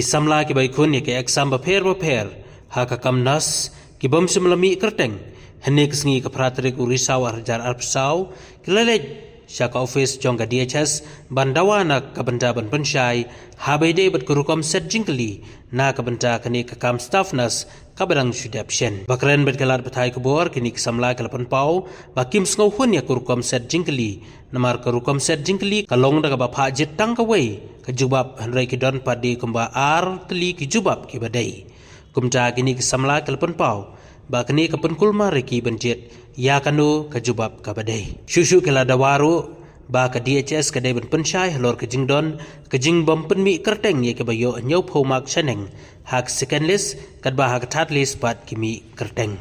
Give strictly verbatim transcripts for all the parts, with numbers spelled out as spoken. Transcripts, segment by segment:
Ki samla kiba ïakhun ïa ki exam bapher bapher ha ka kam nurse ki bym shym la mih kyrteng, hynne ka sngi ka phra tarik u Risaw ar hajar arphew saw, ki la leit sha ka office jong ka D H S ban dawa na ka bynta ban pynshai ha ba ïadei bad ka rukom set jingkylli na ka bynta kane ka kam staff nurse kaba dang shu dep shen. Ba kren bad ki lad pathai khubor, kine ki samla ki la pynpaw ba kim sngewhun ïa ka rukom set jingkylli, namar ka rukom set jingkylli ka long da kaba phah jied tang kawei ka jubab, hynrei ki don pat de kumba ar tylli ki jubab kiba dei. Kumta kine ki samla ki la pynpaw ba kane ka pynkulmar ïa ki ban jied ïa kano ka jubab kaba dei. Shuh shuh ki la dawa ruh ba ka D H S ka dei ban pynshai halor ka jingdon ka jingbym pynmih kyrteng ïa kiba ïoh hynñiewphew mark shaneng ha ka second list, katba ha ka third list pat ki mih kyrteng.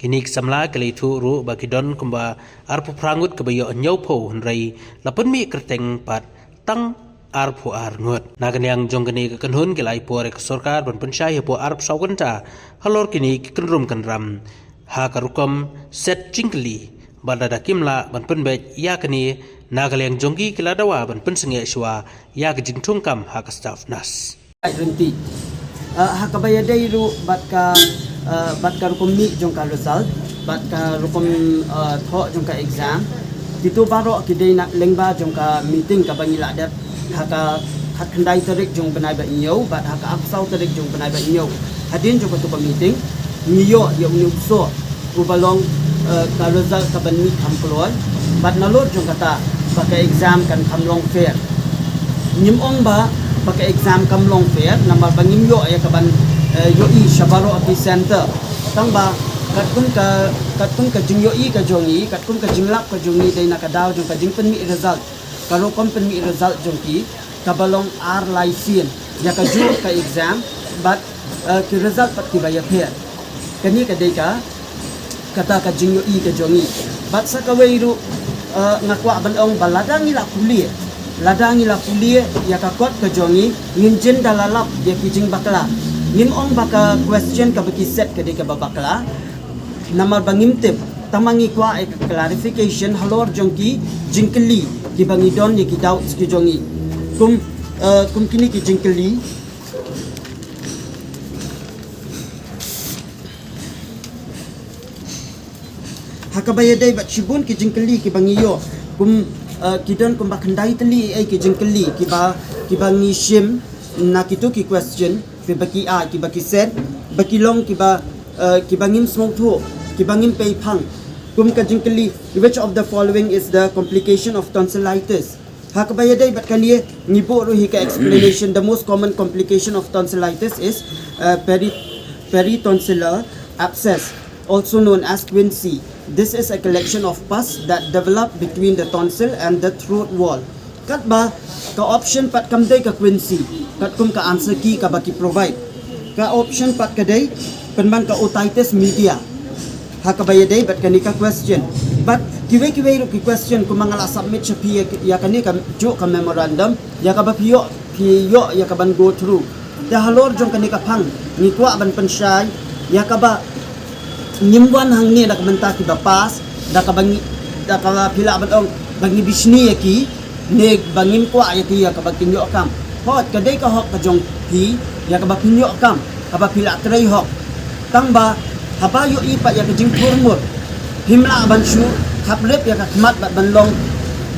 Kine ki samla ki la ïathuh ruh ba ki don kumba arphew phra ngut kiba ïoh hynñiewphew, hynrei la pynmih kyrteng pat tang arphew ar ngut. Na ka liang jong kane ka kynhun ki la ai por ïa ka sorkar ban pynshai hapoh arphew saw kynta halor kine ki kynrum kynram ha ka rukom set jingkylli, bad lada kim lah ban pynbeit ïa kane, na ka liang jong ki ki la dawa ban pynsangeh shuwa ïa ka jingthung kam ha ka staff nurse. Ai rynti. Uh, ha kaba ïadei ruh bad ka, uh, bad ka rukom mih jong ka result, bad ka rukom, uh, thoh jong ka exam, kito baroh ki dei na lyngba jong ka meeting kaba ngi la dep ha ka khatkhyndai tarik jong bnai ba hynñiew bad ha ka arphew saw tarik jong bnai ba hynñiew. Hadien jong kato ka meeting ngi ïoh ïa une u ksoh uba long, eh, ka result kaban mih kham kloi, bad nalor jong kata ba ka exam kan kham long fair. Ngim ong ba ba ka exam kam long fair namar ba ngim ïoh ïa kaban, eh, ïohi sha baroh ki center. Tang ba katkum ka, katkum ka jingïohi ka jong ngi, katkum ka jinglap ka jong ngi dei na ka daw jong ka jingpynmih result, ka rukom pynmih result jong ki kaba long ar lai sien ïa ka jur ka exam, bad, eh, ki result pat kiba ïapher. Kane ka dei ka, kata ka jingïohi ka jong ngi. Bad sa kawei ruh, eh, nga kwah ban ong ba lada ngi la pule, lada ngi la pule ïa ka kot ka jong ngi, ngin jin da la lap ïa ki jingbakla. Ngim ong ba ka question kaba ki set ka dei kaba bakla. Namar ba ngim tip, tang ma ngi kwah ïa ka clarification halor jong ki jingkylli kiba ngi don ïa ki doubts ki jong ngi. Kum, eh, kum kine ki jingkylli. Ha kaba ïadei bad shibun ki jingkylli kiba ngi ïoh, kum, eh, ki don kumba khyndai tylli ei ei ki jingkylli kiba, kiba ngi shim na kito ki question, kiba ki ai, kiba ki set, ba ki long kiba, eh, kiba ngim sngewthuh, kiba ngim pei phang. Kum ka jingkylli, which of the following is the complication of tonsillitis? Ha kaba ïadei bad kane ngi buh ruh hi ka explanation, the most common complication of tonsillitis is, uh, peri-, peritonsillar abscess, also known as quinsy. This is a collection of pus that develop between the tonsil and the throat wall. Katba ka option pat kam dei ka quinsy, katkum ka answer key kaba ki provide. Ka option pat ka dei pynban ka otitis media. Ha kaba ïadei bad kane ka question. Bad kiwei kiwei ruh ki question kumba nga la submit sha phi ïa, ïa kane ka juh ka memorandum, ïa kaba phi ïoh, phi ïoh ïa kaban go through. Te halor jong kane ka phang ngi kwah ban pynshai ïa kaba ngim wan hangne da ka bynta kiba pass, da kaba ngi, da kaba phi lah ban ong ba ngi bishni ïa ki, ne ba ngim kwah ïa ki ïa kaba kin ïoh kam. Hooid, ka dei ka hok ka jong phi ïa kaba phin ïoh kam haba phi la trei hok. Tang ba haba ïohi pat ïa ka jingthur mur, phim lah ban shu khaprip ïa ka khmat bad ban long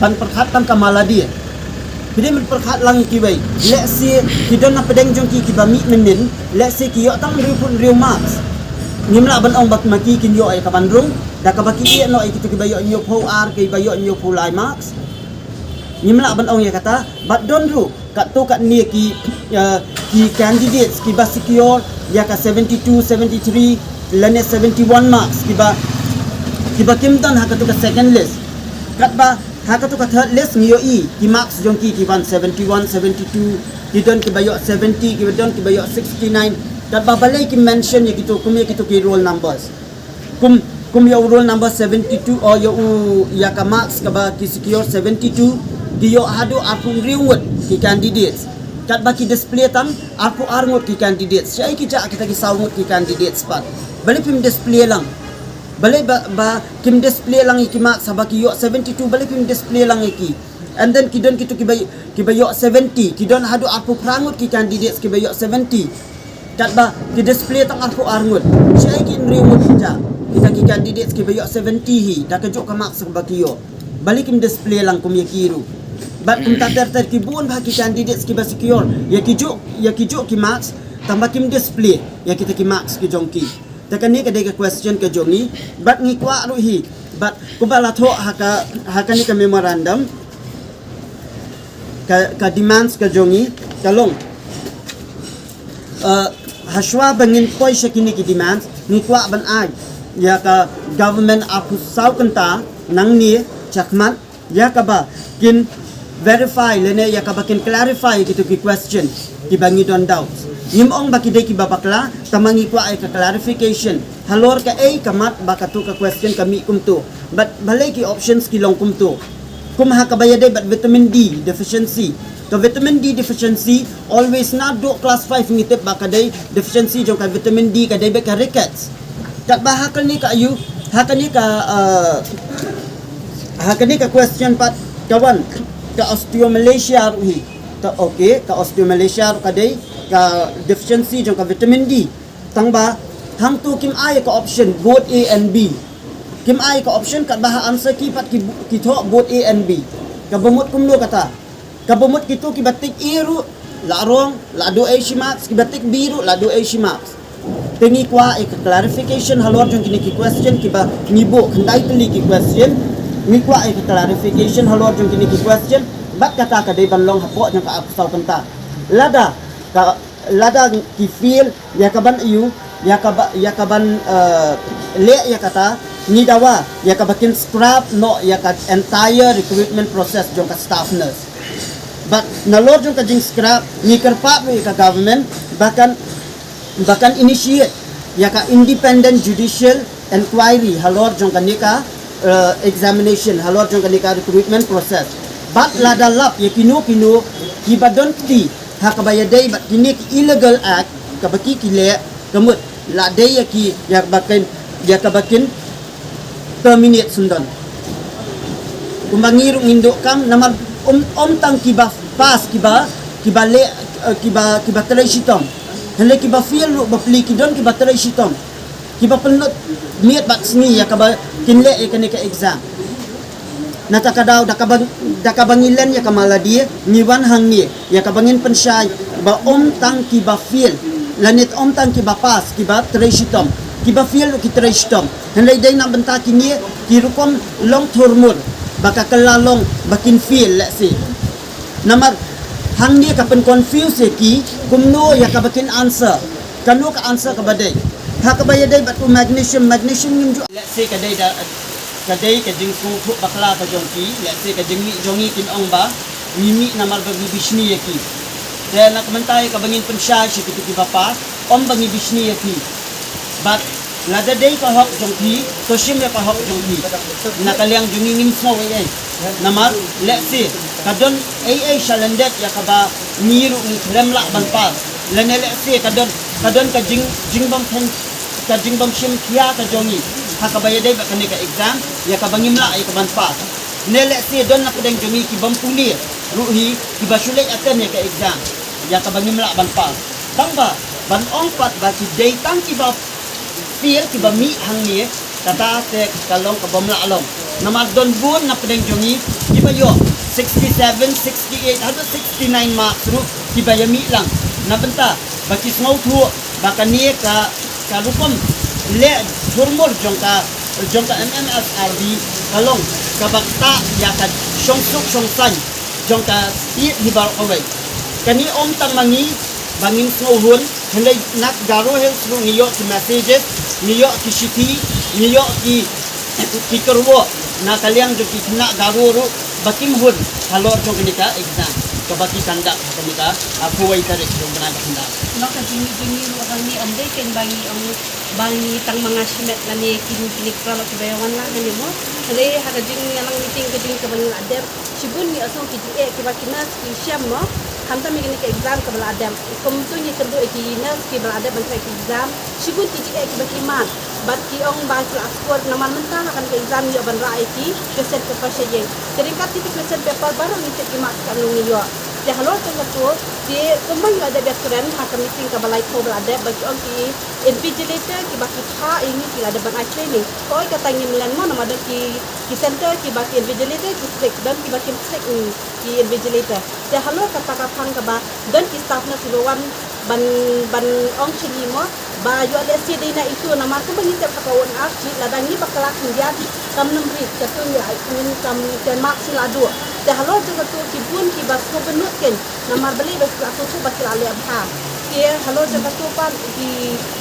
ban pyrkhat tang ka maladi. Phi dei ban pyrkhat lang ïa kiwei. Lehse ki don na pdeng jong ki kiba mih mynnin, lehse ki ïoh tang hynriewphew hynriew marks. Ngim lah ban ong ba ma ki kin ïoh ïa kaban rung da kaba ki ïeh noh ïa kito kiba ïoh hynñiewphew ar, kiba ïoh hynñiewphew lai marks. Ngim lah ban ong ïa kata, bad don ruh katto katne ki, eh, ki candidates kiba secure ïa ka seventy-two, seventy-three lane seventy-one marks kiba, kiba kim don ha kato ka second list. Katba ha kato ka third list ngi ïohi ki marks jong ki ki wan seventy-one, seventy-two, ki don kiba ïoh seventy, ki don kiba ïoh sixty-nine. Katba balei ki mention ïa kito, kum ïa kito ki roll numbers. Kum, kum ïa u roll number seventy-two, o ïa u, ïa ka marks kaba ki secure seventy-two, ki ïoh haduh arphew hynriew ngut ki candidates. Katba ki display tang arphew ar ngut ki candidates. Shaei ki jah kita ki saw ngut ki candidates pat? Balei phim display lang? Balei ba, ba kim display lang ïa ki marks haba ki ïoh seventy-two, balei phim display lang ïa ki? And then ki don kito kiba, kiba ïoh seventy, ki don haduh arphew phra ngut ki candidates kiba ïoh seventy. Katba ki display tang arphew ar ngut. Shaei ki hynriew ngut kita, kita ki candidates kiba ïoh seventy hi, da kajuh ka marks kaba ki ïoh. Balei kim display lang kum ïa ki ruh? Bad kumta ter ter ki bun bha ki candidates kiba secure ïa kijuh, ïa kijuh ki marks, tangba kim display ïa kita ki marks ki jong ki. Te kane ka dei ka question ka jong ngi, bad ngi kwah ruh hi, bad kumba la thoh ha ka, ha kane ka memorandum, ka, ka demands ka jong ngi ka long, eh, hashwa ba ngin poi sha kine ki demands, ngi kwah ban ai ïa ka government arphew saw kynta nangne shakhmat, ïa kaba kin verify lane ïa kaba kin clarify kito ki question kiba ngi don doubts. Ngim ong ba ki dei kiba bakla, tangba ngi kwah ïa ka clarification halor kaei ka mat ba kato ka question ka mih kumto, bad balei ki options ki long kumto. Kum ha kaba ïadei bad vitamin D deficiency. Ka vitamin D deficiency, always naduh class five ngi tip ba ka dei deficiency jong ka vitamin D, ka dei bad ka rickets. Katba ha kane ka ayu, ha kane ka, uh, ha kane ka question pat ka wan ka osteomalacia ruh hi. Ka, okay, ka osteomalacia ruh ka dei ka deficiency jong ka vitamin D. Tangba hangto kim ai ka option both A and B. Kim ai ka option, katba ha answer key pat ki, ki thoh both A and B. Kaba mut kumno kata? Kaba mut kito kiba tick A ruh la wrong, la duh ei shi marks, kiba tick B ruh la duh ei shi marks. Te ngi kwah ïa ka clarification halor jong kine ki question kiba ngi buh khyndai tylli ki question. Ngi kwah ïa ka clarification halor jong kine ki question. Bad kata ka dei ban long hapoh jong ka arphew saw kynta. Lada ka, lada ki fail ïa kaban ayu, ïa kaba, ïa kaban, eh, leh ïa kata, ngi dawa ïa kaba kin scrap noh ïa ka entire recruitment process jong ka staff nurse. Bad nalor jong ka jing scrap, ngi kyrpad ruh ïa ka government ba kan, ba kan initiate ïa ka independent judicial inquiry halor jong kane ka, eh, examination, halor jong kane ka recruitment process. Bad lada lap ïa kino kino kiba don kti ha kaba ïadei bad kine ki illegal act kaba ki, ki leh, ka mut la dei ïa ki, ïa kaba kin, ïa kaba kin terminate sngewdon. Kumba ngi ruh ngin duh kam, namar ym, ym tang kiba pass, kiba, kiba leh, eh, kiba, kiba trei shitom. Hynrei kiba fail ruh bapli ki don kiba trei shitom, kiba pynlut miet bad sngi ïa kaba kin leh ïa kane ka exam. Nata ka daw, da kaba, da kaba ngi len ïa ka Maladie, ngi wan hangne ïa kaba ngin pynshai ba ym tang kiba fail lane ym tang kiba pass kiba trei shitom, kiba fail ruh ki trei shitom. Hynrei dei na bynta kine ki rukom long thurmur ba ka kylla long ba kin fail, let's say. Namar hangne ka pyn confuse ïa ki, kumno ïa kaba kin answer, kano ka answer kaba dei. Ha kaba ïadei bad u magnesium, magnesium ngim ju, let's say ka dei da, ka dei ka jingsngewthuh bakla ka jong ki, let's say ka jingmih jong ngi kin ong ba ngi mih namar ba ngi bishni ïa ki. Te na ka bynta ïa kaba ngin pynshai sha kito kiba pass, ym ba ngi bishni ïa ki. Bad lada dei ka hok jong phi, to shim ïa ka hok jong phi. Na ka liang jong ngi ngim sngew ei ei. Namar let's say ka don ei ei shalyndet ïa kaba ngi ruh ngi khlem lah ban pass. Lane let's say ka don, ka don ka jing, jingbym kheiñ, ka jingbym shim khia ka jong ngi ha kaba ïadei bad kane ka exam, ïa kaba ngim lah ïa ka ban pass. Ne let's say don na pdeng jong ngi kibym pule ruh hi, kiba shu leit attend ïa ka exam, ïa kaba ngim lah ban pass. Tangba ban ong pat ba ki dei tang kiba fail kiba mih hangne, kata te ka long kabym lah long. Namar don bun na pdeng jong ngi kiba ïoh sixty seven, sixty eight haduh sixty nine marks ruh kiba ïa mih lang. Na bynta ba ki sngewthuh ba kane ka, ka rukom leh thurmur jong ka, jong ka M M S R D ka long kaba ktah ïa ka shongsuk shongsaiñ jong ka state hi baroh kawei. Kane ym tang ma ngi ba ngin sngewhun, hynrei na Garo Hills ruh ngi ïoh ki messages, ngi ïoh ki shithi, ngi ïoh ki, ki kyrwoh na ka liang jong ki khynnah Garo ruh ba kim hun halor jong kane ka exam kaba ki conduct ha kane ka, ah, arphew wei tarik jong u bnai ba khyndai. Nang ka jingmih jong ngi ruh hangne ym dei kein ba ngi ong ba ngi tang ma nga shimet lane kine ki paralok kiba ïa wan lang hangne mo. Hynrei ha ka jingïalang meeting ka jong ngi kaba ngi la dep, shibun ngi ïohsngew ki jingeh kiba ki nurse ki shem mo. Hangta mynta kane ka exam kaba la dep, kumtu ngi kynduh ïa ki nurse kiba la dep ban trei ki exam, shibun ki jingeh kiba ki mad. Bad ki ong ba ki la score namar mynta ha kane ka exam ïoh ban rah ïa ki question paper sha ïing. Te ryngkat kito ki question paper baroh ngi tip ki marks katno ngi ïoh. Te halor jong katu, te kumba ngi la dep ïakren ha ka meeting kaba laiphew ba la dep, ba ki ong ki invigilator kiba ki phah ïa ngi ki la dep ban ai training. Hooid kata ngim len mo namar don ki, ki center kiba ki invigilator ki strict, don kiba kim strict, mm, ki invigilator. Te halor kata ka thang kaba don ki staff nurse kiba wan ban, ban ong sha ngi mo ba ïoh lehse dei na itu namar kumba ngi tip ha ka one hour shift lada ngi bakla khyndiat kam nym rit, katu ngi ai, ngi kam, te marks ngi la duh. Te halor jong katu ki bun kiba sngewbha nud kein namar balei ba ki la sngewthuh ba ki la leh bha. Te halor jong katu pat ki,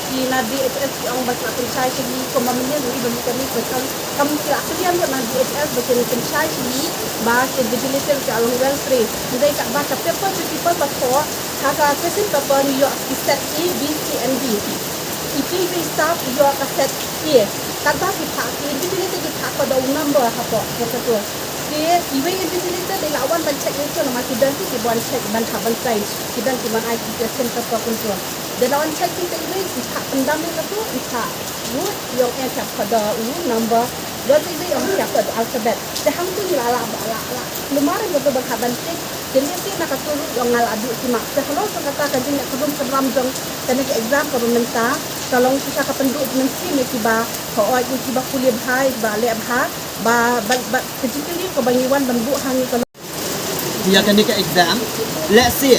ki na D H S ki ong ba ki la pynshai sha ngi kumba mynnin ngi ba ngi kane ka thang kam ki la kyllian lut na D H S ba kin pynshai sha ngi ba ki invigilator ki la long well trained. Hynrei katba ka paper jong ki paper ba thoh ha ka question paper ngi ïoh ki set A, B, C and D. I phi i staff i ïoh ka set A. Katba ki phah ki invigilator ki phah ka dei u number hapoh ka paper. Te iwei i invigilator dei la wan ban check ïa u namar ki don ki, ki wan check ban hap ban sign. Ki don ki wan ai ki question paper kumtu. Dei la wan check ki te iwei ki phah pyndam ïa katu, i phah u ïong eh, i phah ka dei u number. Ïoh te iwei ïong i phah ka dei alphabet. Te hangtu ngi la, la, la, la. Namar ïa katu ba hap ban check. Te lehse na katu ruh ïong nga la duh ki mark. Te halor jong kata ka jingïakynrum kynram jong kane ka exam kaba mynta ka long shisha ka pynduh mynsiem ïa kiba, hooid, ïa kiba pule bha, ïa kiba leh bha, ba, ba, ba ka jingkylli kaba ngi wan ban buh ha ngi ka long ïa kane ka exam. Lehse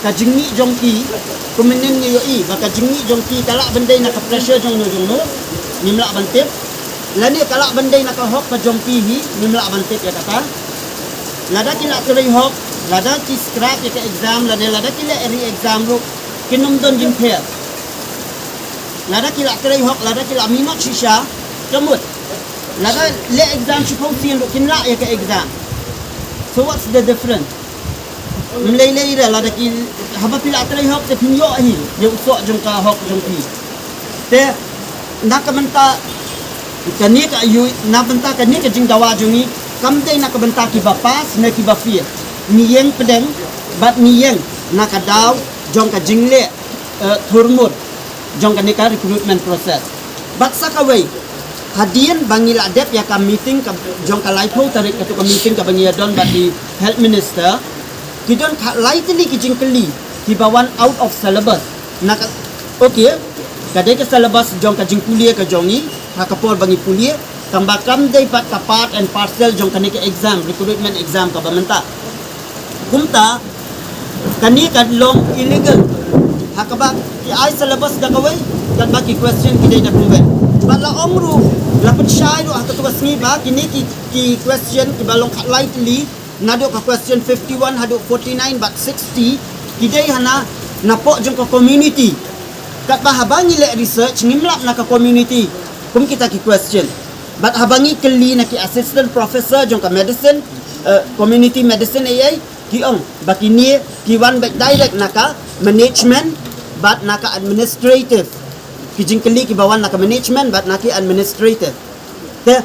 ka jingmih jong ki, kumne ngi ïohi ba ka jingmih jong ki ka lah ban dei na ka pressure jong no jong no, ngim lah ban tip. Lane ka lah ban dei na ka hok ka jong ki hi, ngim lah ban tip ïa kata. Lada ki la trei hok, lada ki scrap ïa ka exam, lane lada ki leh re-exam ruh, kin ym don jingpher. Lada ki la trei hok, lada ki la minot shisha, ka mut. Lada leh exam shiphew sien ruh kin lah ïa ka exam. So what's the difference? Ym lei lei re, lada ki, haba phi la trei hok te phin ïoh hi ïa u soh jong ka hok jong phi. Te na ka bynta kane ka ïoh, na bynta kane ka jingdawa jong ngi, kam dei na ka bynta kiba pass ne kiba fail. Ngi ïeng pdeng bad ngi ïeng na ka daw jong ka jingleh, eh, thurmut jong kane ka recruitment process. Bad sa kawei, hadien ba ngi la dep ïa ka meeting ka, jong ka laiphew tarik, katu ka meeting kaba ngi ïa don bad i health minister, ki don khatlai tylli ki jingkylli kiba wan out of syllabus. Na ka, okay, ka dei ka syllabus jong ka jingpule ka jong ngi ha ka por ba ngi pule, tangba kam dei pat ka part and parcel jong kane ka exam, recruitment exam kaba mynta. Kumta kane ka long illegal. Ha kaba ki ai syllabus da kawei, katba ki question ki dei da kumwei. Bad la ong ruh, la pynshai ruh ha katu ka sngi ba kine ki, ki question kiba long khatlai tylli, naduh ka question fifty-one haduh forty-nine bad sixty, ki dei hana napoh jong ka community. Katba haba ngi leh research ngim lap na ka community kum kita ki question. Bad haba ngi kylli na ki assistant professor jong ka medicine, eh, community medicine A I, ki ong ba kine ki wan beit direct na ka management bad na ka administrative. Ki jingkylli kiba wan na ka management bad na ki administrative. Te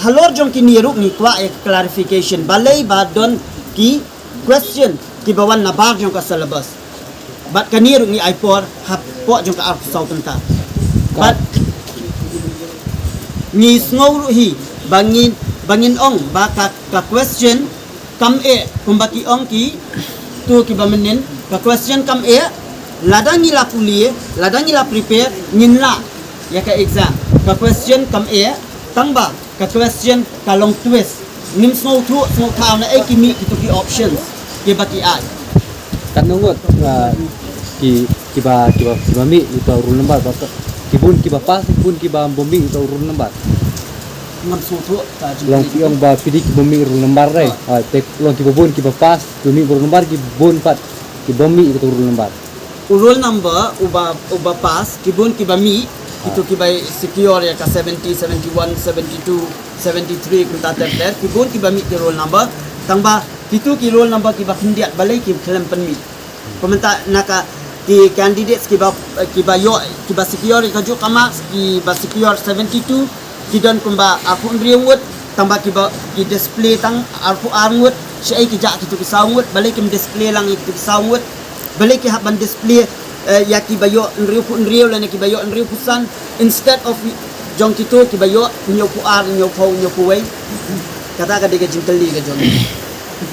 halor jong kine ruh ngi kwah ïa clarification, balei ba don ki question kiba wan nabar jong ka syllabus. Bad kane ruh ngi ai por hapoh jong ka arphew saw kynta. Bad ngi sngew ruh hi ba ngin, ba ngin ong ba ka, ka question kam eh kumba ki ong kitu kiba mynnin, ka question kam eh. Lada ngi la pule, lada ngi la prepare, ngin lah ïa ka exam. Ka question kam eh, tangba ka question ka long twist. Ngim sngewthuh, sngewthuh na ei ki mih kitu ki options kiba ki ai. Katno ngut, ah, ki, kiba, kiba, kiba mih uta u roll number, ba ka, ki bun kiba pass, ki bun kiba bym mih uta u roll number. Ngam sngewthuh ka jingkylli. Long ki ong ba phi dei kiba mih roll number re. Ah, te long kiba bun kiba pass, kiba mih roll number, ki bun pat kiba mih uta u roll number. U roll number uba, uba pass, ki bun kiba mih, kitu kiba secure ïa ka seventy, seventy-one, seventy-two, seventy-three kumta ter ter, ki bun kiba mih ki roll number, tangba kitu ki roll number kiba khyndiat balei kim khlem pynmih. Kumta na ka ki candidates kiba, kiba ïoh, kiba secure ïa kajuh ka marks, kiba secure seventy-two, ki don kumba arphew hynriew ngut, Tang ba kiba ki display tang arphew ar ngut, shaei ki jah kito ki saw ngut, balei kim display lang ïa kito ki saw ngut, balei ki hap ban display eh, ïa kiba ïoh hynriewphew hynriew lane kiba ïoh hynriewphew san, instead of jong kito kiba ïoh hynñiewphew ar, hynñiewphew, hynñiewphew wei. Kata ka dei ka jingkylli ka jong ngi.